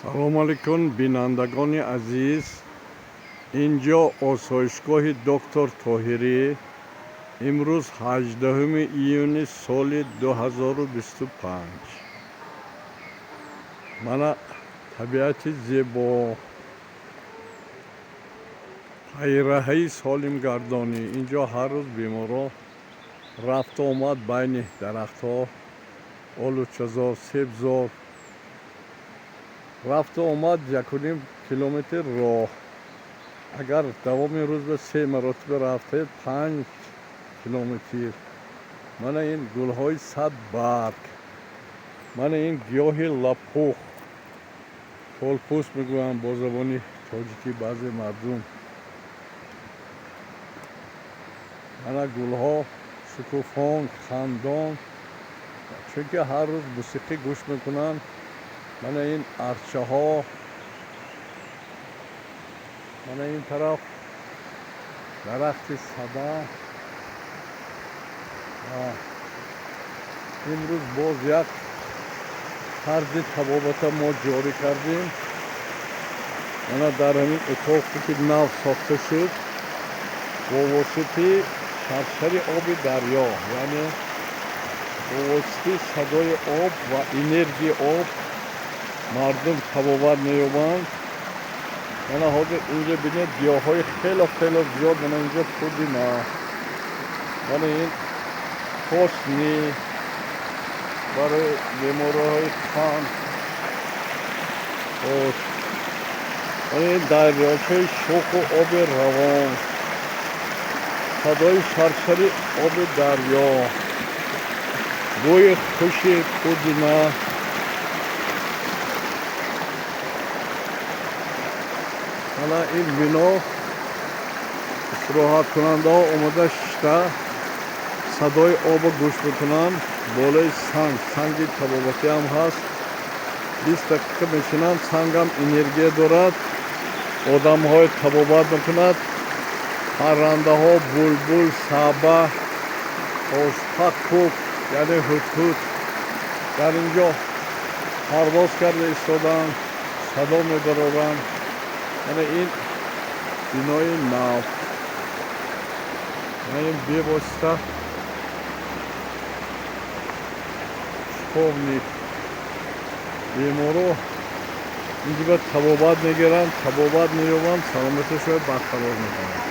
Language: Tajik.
Салом алейкум, бинандагони азиз. Инҷо осоишгоҳи доктор Тоҳирӣ. Имрӯз 18 июни соли 2025. Мана табиати зебо, пайраҳаи солимгардонӣ. Инҷо ҳар рӯз беморон рафту омад байни дарахтҳо, олучазор, себзор, рафту омад 1,5 километр роҳ. Агар давоми рӯз ба се маротиба рафтед, 5 километр. Мана ин гулҳои садбарг, мана ин гиёҳи лопух, толпӯст мегӯянд бо забони тоҷикӣ баъзе мардум. Мана гулҳо шукуфон, хандон, чунки ҳар рӯз мусиқӣ гӯш мекунанд. Мана ин арчаҳо, мана ин тараф дарахти сада. Имрӯз боз як тарзи табобата мо ҷорӣ кардем. Мана дар ҳамин утоқе ки нав сохта шуд, бо воситаи шаршари оби дарё, яъне бо воситаи садои об ва энергияи об мардум табобат меёбанд. Мана ҳозир инҷо бинед, гиёҳҳои хело хело зиёд. Мана инҷо пудина, мана ин косни барои бемориҳои қанд, мана ин дарёчаи шӯху оби равон, садои шаршари оби дарё, бӯи хуши пудина. Мана ин бино истироҳаткунандаҳо омода шишта садои обро гӯш мекунанд. Болои санг, санги табобатӣ ҳам ҳаст. 20 дақиқа мешинанд, сангам энергия дорад, одамҳои табобат мекунад. Паррандаҳо, булбул, саба, ошпакук, яъне ҳудҳуд дар ин ҷо парвоз карда истоданд, садо мебароранд. Мана ин бинои нав, мана ин бевосита шиповник. Беморо инҷо табобат мегиранд, табобат меёбанд, саломатишро барқарор мекунанд.